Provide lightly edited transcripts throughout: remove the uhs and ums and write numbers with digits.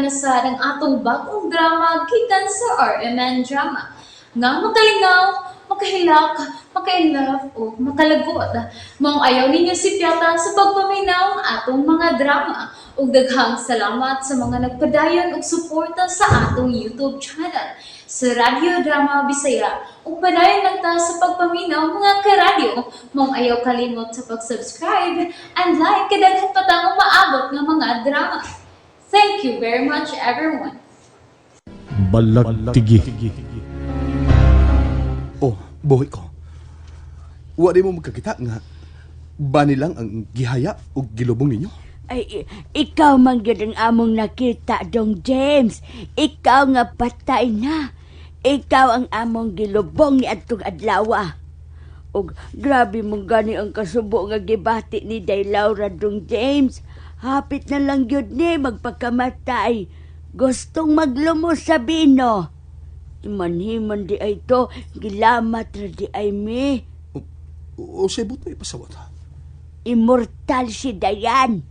na sad ang atong bagong drama gikan sa RMN Drama nga makalingaw, makahilak, maka-inlove o makalagot. Maong ayaw ninyo sipyata sa pagpaminaw ang atong mga drama. Ug daghang salamat sa mga nagpadayon og suporta sa atong YouTube channel sa Radyo Drama Bisaya. Ug padayon lang ta sa pagpaminaw, mga karadyo. Maong ayaw kalimot sa pag-subscribe and like kay daghan pa tang umaabot nga mga drama. Thank you very much, everyone. Balagtigi. Oh, buhi ko. Wa di mo magkakita nga bani lang ang gihaya o gilubong ninyo. Ay, ikaw man gyud ang among nakita, Dong James. Ikaw nga patay na. Ikaw ang among gilubong ni adtong adlawa. Og grabe mong gani ang kasubo nga gibati ni Day Laura, Dong James. Hapit na lang gyud ni magpakamatay. Gustong maglumos sa bino. Manhiman di ay to, gilamat ra di ay mi. O, o sebot na ipasawat. Immortal si Dayan.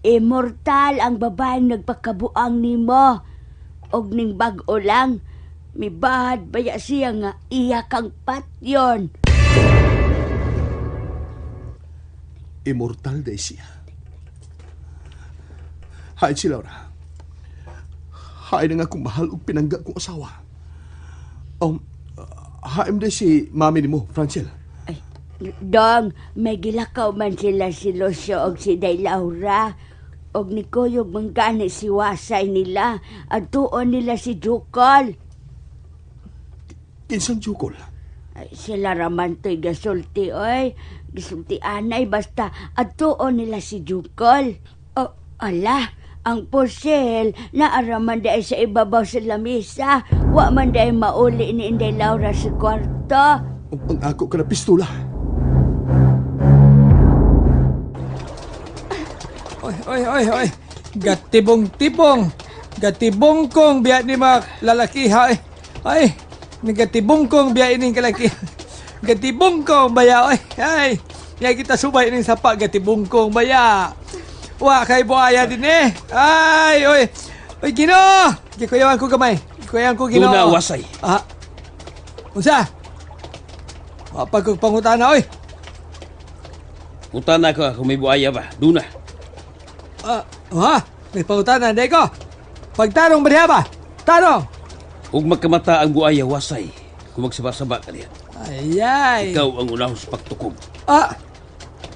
Immortal ang babaeng nagpakabuang nimo. Og ning bag-o lang, mibahad baya siya nga iya kang patyon. Immortal day siya. Hain si Laura. Hain na nga kung mahal og pinangga kong asawa. Hain day si mami nimo, Francel. Ay, Dong, may gilakaw man sila si Lucio og si Day Laura. Og ni Kuyog manggani si Wasay nila. Adtuon nila si Jukol. Kinsang jukol. Ay, sila raman to'y gasulti, oy. Gasulti anay, basta adtuon nila si Jukol. Oh, ala, ang pusil, naaraman di ay sa ibabaw sa lamisa. Wa man di ay mauli ni Inday Laura sa kwarto. Ang ako ka na pistola. Oy, oy, oy, oy. Gatibong-tibong. Gatibong kong biya ni mga lalaki ha. Ay, ay. Gatibong kong biya ining kalaki. Gatibong kong baya. Oy, ay. Ya kita subay ining sapa gatibong kong baya. Wa kay buaya din eh. Ay, oy. Oy, Ginoo. Gikuyawan ko gamay. Gikuyawan ko, Ginoo. Duna, wasay. Ah. Unsa? Wa pa kog pangutana oy. Utana ka kung may buaya ba. Duna. Ah, ha? May pangutana hindi ko. Pagtanong ba diha ba? Tanong. Ug magkamata ang buaya, wasay. Kung magsaba-saba ka niya. Ayay. Ikaw ang unahon sa pagtukob. Ah!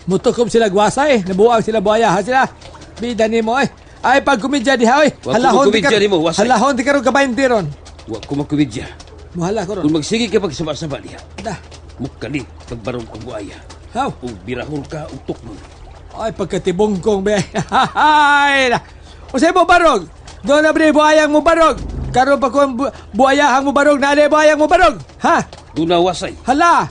Mutukob sila gwasay. Nabuang sila buaya ha sila. Bida nimo eh. Ay pag kumidya diha oy. Wa ko magkumidya nimo, wasay. Halahon di karon kabayin ron. Wa ko magkumidya. Muhala ko ron. Kung magsige ka pagsaba-saba diha, Da. mukalit pagbarong kang buaya. Haw. Ug birahon ka ug tukmon. Ay pagkatibungkong be. Ay. Usay mo barog. Doon na bre buayang mo barog. Karon pa kung buayahang mo barog, na buayang mo barog. Ha? Duna, wasay. Hala.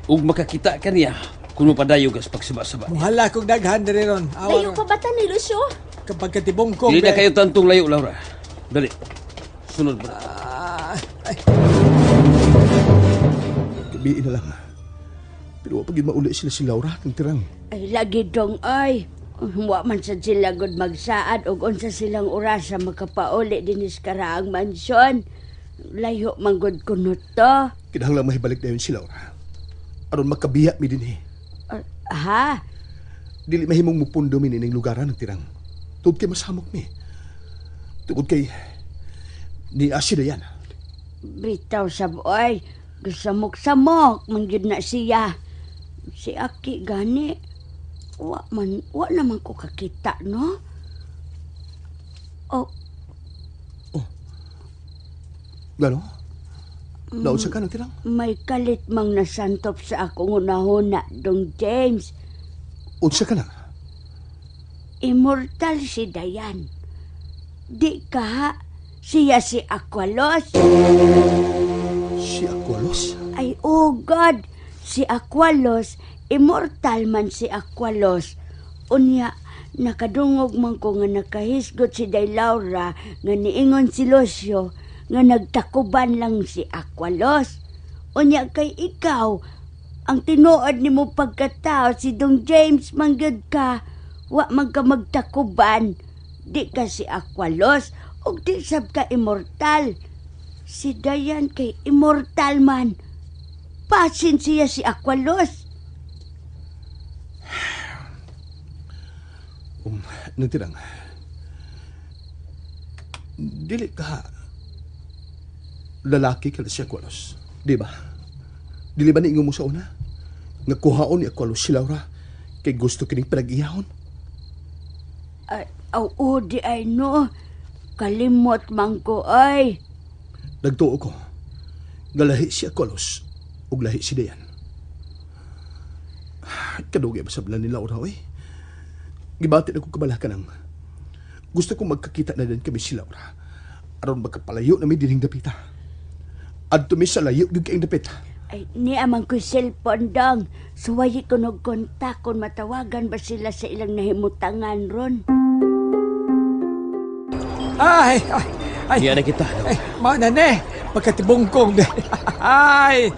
Ug makakita ka niya kung mapadayo ka sa pagsaba-saba. Muhala kog daghan diri ron. Awa Layo ron. pa ba ta ni Lucio? Kapag katibungkong Dili be. na kayo tantong layo, Laura. Dali. Sunod ba? Ah, ay. Gabiin na lang. Pero wa pa gyud mauli sila si Laura ng tirang. Ay, lagi dong, ay. Wa man sad sila gud magsaad og unsa silang orasa makapauli dinis karaang mansyon. Layo man gud kuno to. Kinahanglan mahibalik dayon si Laura. Aron makabiya mi dinhi. Ah, ha? Dili mahimong mupundo mi nining lugaran ng tirang. Tugod kay masamok mi. Tugod kay ni Asida yan. Bitaw sab oy. Gisamok-samok man gyud na siya. Si Aki gani. Wa man, wa naman ko kakita, no? Oh, Gano? Naunsa ka ng tirang? May kalit mang nasantop sa akong unahuna, Dong James. Unsa ka na? Immortal si Dayan. Di ka ha? Siya si Aqualos. Si Aqualos? Ay, oh God! Si Aqualos, immortal man si Aqualos. Unya, nakadungog man ko nga nakahisgot si Day Laura nga niingon si Lucio nga nagtakuban lang si Aqualos. Unya kay ikaw, ang tinuod nimo pagkatao si Dong James manggad ka, wa man ka magtakuban. Di ka si Aqualos ug di sab ka immortal. Si Dayan kay immortal man. Pasin siya si Aqualos. Nagtirang. Dili ka lalaki ka na si Aqualos. Di ba? Dili ba niingon mo sa una? Nga kuhaon ni Aqualos si Laura kay gusto kining pinag-iyahon. Ay, oo, di ay no. Kalimot man ko ay. Nagtuo ko. Nga lahi si Aqualos ug lahi si Dayan. Kadugay ba sablan ni Laura, oy? Gibati na kong kabalakan ang gusto kong magkakita na din kami si Laura. Aron magkapalayo na mi dining dapita. Adto mi sa layo gyud kaayong dapit. Ay, niya man ko'y cellphone dong. Suwayi ko nog kontak kung matawagan ba sila sa ilang nahimutangan ron. Ay, ay, ay. Niya na kita. Ay, mao na ni. Pagkatibungkong. Ay,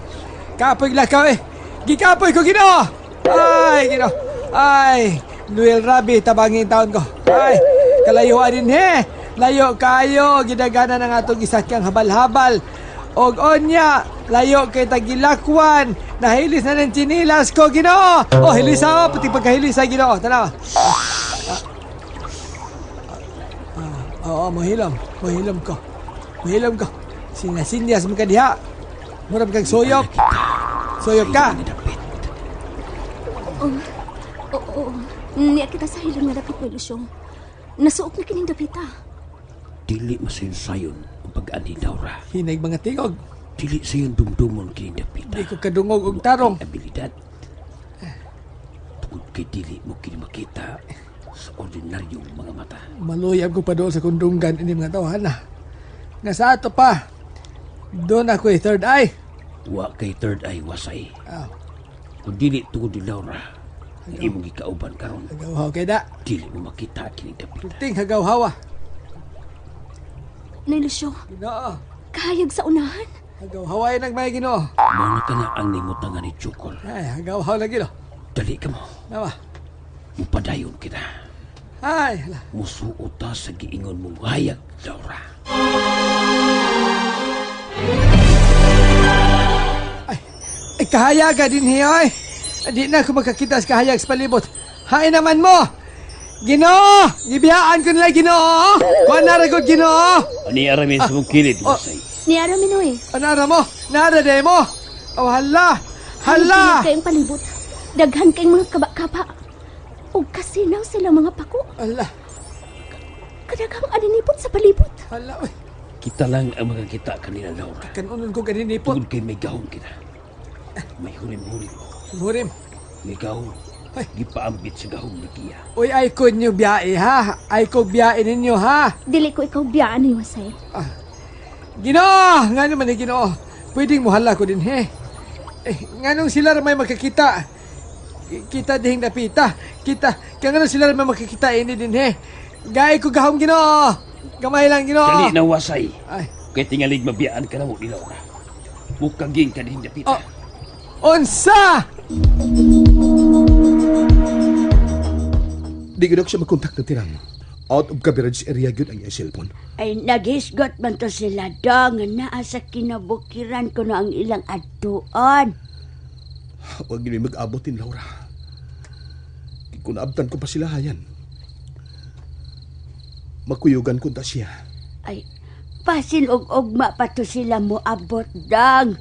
kapoy lakaw eh. Gikapoy ko Ginoo. Ay, Ginoo. Ay, Noel Rabi tabangin taon ko. Ay, kalayuan din he. Layo kayo, gidagana ng atong gisakyang habal-habal. Og onya, layo kay tagilakwan. Nahilis na ng tsinilas ko, Ginoo. Oh, hilisa oh, pati pagkahilis sa Ginoo. Tanawa. Oo, mohilom. Mohilom ko. Mohilom ko. Sinasinyas mo ka diha. Murag kag suyop. Suyop ka. Dapit. Oo, niya kita sa hilong nga dapit ni Lucio. Nasuok na kining dapita. Dili masayon-sayon ang pag-ani Laura. Hinay mga tingog. Dili sayon dumdumon kining dapita. Di ko kadungog og tarong. Ang abilidad. Tungod kay dili mo kini makita sa ordinaryong mga mata. Maluyab ko pa doon sa kundunggan ini mga tawhan na. Nga sa ato pa. Doon ako third eye. Wa kay third eye wasay. Ah, Kung dili tungod ni Laura, nga imong gikauban karon, hagaw kay da. dili mo makita kining dapita. Ting hagaw hawa. Nay Lucio, Ginoo. kahayag sa unahan. Hagaw hawa nang may Ginoo. Mao na kana ang nimutangan ni Chukol. Ay, hagaw hawa lagi no. Dali ka mo. Nawa. Mupadayon kita. Ay, hala. Musuot ta sa giingon mong hayag, Laura. Ay, kahayaga din hiya ay. Di na ako makakita sa kahayag sa palibot. Hain naman mo! Ginoo! Gibiyaan ko nila Ginoo! Kuha na ragod Ginoo! Ani aramin sa mong kilid, wasay. Niara minoy. Anara mo? Nara de mo? Oh, hala! Hala! Hala! Kayong palibot. Daghan kayong mga kaba-kaba. O kasinaw sila mga pako. Hala! Kadaghang aninipot sa palibot. Hala! Uy, Kita lang ang makakita kanila, Laura. kanunon ko ganinipot. Tungod kay may gahom kita. May hurim-hurim. Hurim. May gahom. Ay. Gipaambit sa gahom ni Kia. Uy, ay ko nyo biyae ha! Ay ko biyae ninyo ha! Dili ko ikaw biyaan ni Wasay. Ginoo! Nga naman eh, Ginoo. Pwedeng muhala ko din he. Eh, nganong sila ra may makakita? Kita dihing napita. Kita. Kaya nganong sila ra may makakita ini din he. Gay ko gahom Ginoo. Gamay lang Ginoo. Dali na wasay. Ay. Kay tingalig mabiyaan ka na mo ni Laura. Mukaging ka din dapita. Oh. Unsa! Di gyud ako siya magkontak na tirang. Out of coverage area gyud ang iyang cellphone. Ay, naghisgot man to sila dong. Nga naa sa kinabukiran ko na ang ilang adtuon. Huwag gyud mag-abot ni Laura. Kung naabtan ko pa sila hayan. Makuyugan ko ta siya. Ay, pasin og ugma pa to sila moabot dang.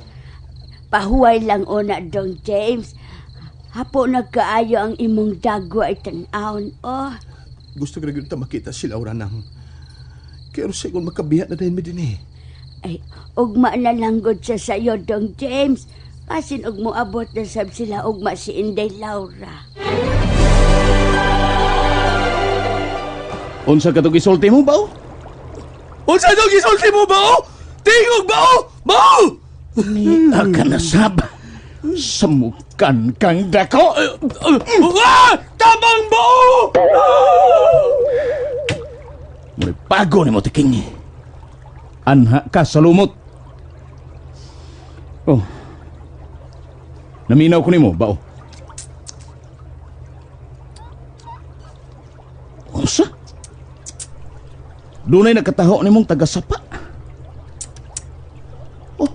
Pahuway lang una dong James. Hapo nagkaayo ang imong dagwa ay tan-awon oh. Gusto ko na gyud ta makita si Laura nang. Kaya sa ingon makabiya na dahil mi din eh. Ay, ugma na lang gud siya sa iyo dong James. Pasin og moabot na sab sila ugma si Inday Laura. Unsa katong gisulti mo bao? Unsa daw gisulti mo bao? Tingog bao? Bao! Nia ka na sab. Samukan kang dako. Ah! Tamang bao! Muli pago ni mo tiking. Anha ka sa lumot. Oh. Naminaw ko nimo bao. Unsa? Dunay nakataho nimong taga-sapa. Oh,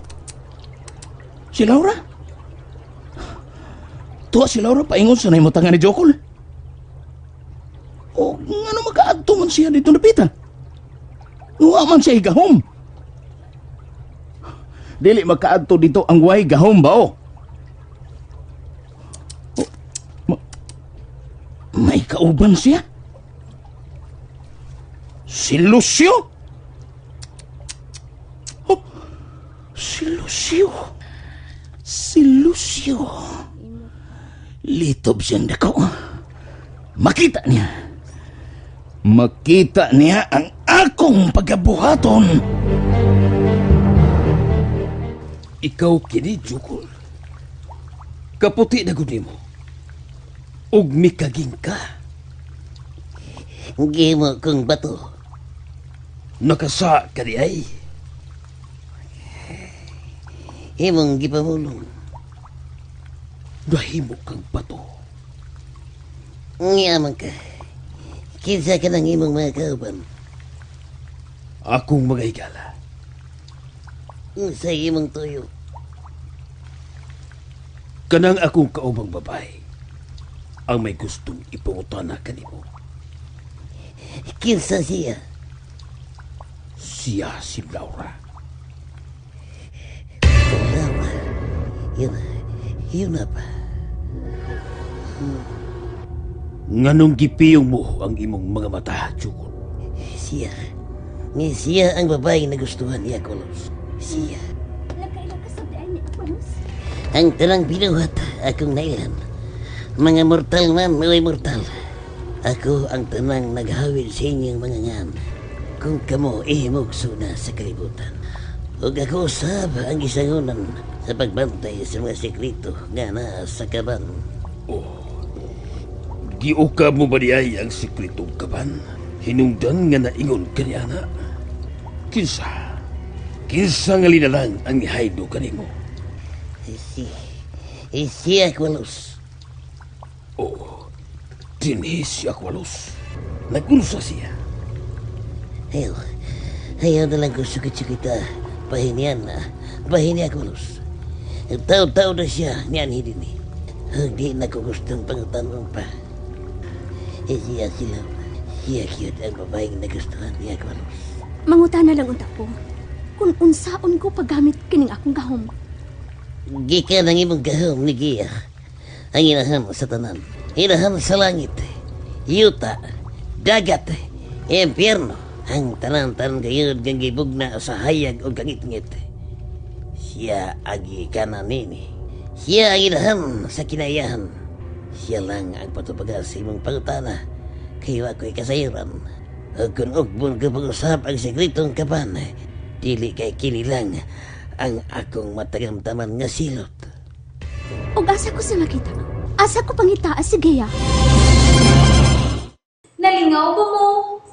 si Laura. Tuwa si Laura paingon sa nahimutangan ni Jokol. O ngano makaadto man siya dito napitan? Wa man siya gahom. Dili makaadto dito ang way gahom ba o? Oh, may kauban siya? Si Lucio? Oh, si Lucio. Si Lucio. Litob siyang dako. Makita niya. Makita niya ang akong pagabuhaton. Ikaw kini, Jukol. Kaputi na gud nimo. Ug mikaging ka. Gimo kong bato. Nakasa ka di ay. Imong gipamulong. Nahimo kang bato. Ngiaman ka. Kinsa ka ng imong mga kauban. Akong mga higala. Sa imong tuyo. Kanang akong kaubang babae ang may gustong ipangutana kanimo. Kinsa siya. Siya si Laura. Laura. Yun. Yun na pa. Nganong gipiyong mo ang imong mga mata, Jukol? Siya. Nga siya ang babae na gustuhan niya, Kolos. Siya. Nagkaila ka sa daan ni Aqualos. Ang tanang binuhat akong nailan. Mga mortal man, may mortal. Ako ang tanang naghawid sa inyong mga ngan. Kung kamo ihimugso na sa kalibutan. Ug ako usab ang gisangunan sa pagbantay sa mga sekreto nga naa sa kaban. Giukab mo ba di ay ang sikretong kaban? Hinungdan nga naingon kaniya na. Kinsa? Kinsa nga linalang ang nihaydo kanimo? Si, si Aqualos. Oo, dinhi si Aqualos. Nagunsa siya. Ayaw, ayaw na lang kung sukit-sukita. Pahinian na, pahini Aqualos. Tao-tao na siya niyan hindi ni. Hindi na ko gustong pangutanong pa. Eh, siya sila. Siya cute ang babaeng nagustuhan ni Aqualos. Mangutana lang unta ko. Kung unsaon ko paggamit kining akong gahom. Gikan ang imong gahom ni Gia. Ang inahan sa tanan. Inahan sa langit. Yuta. Dagat. Impyerno. Ang tanan-tanan gayud nga gibugna sa hayag o kangitngit. Siya ang gikanan nini. Siya ang inahan sa kinayahan. Siya lang ang patubaga sa imong pangutana. Kay wa ko'y kasayran. Ug kung ugbon ko pag-usap ang sekretong kapan, dili kay kini lang ang akong matagamtaman nga silot. Og asa ko sa makita. Asa ko pangitaa si Gea. Nalingaw ba mo?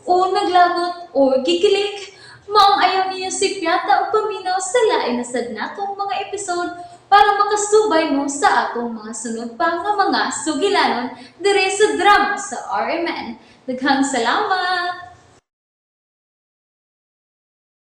O naglagot o gikilig? Maong ayaw niyo si Piata o paminaw sa lain na sad natong mga episode para makasubay mo sa atong mga sunod pa nga mga sugilanon dire sa drama sa RMN. Daghang salamat!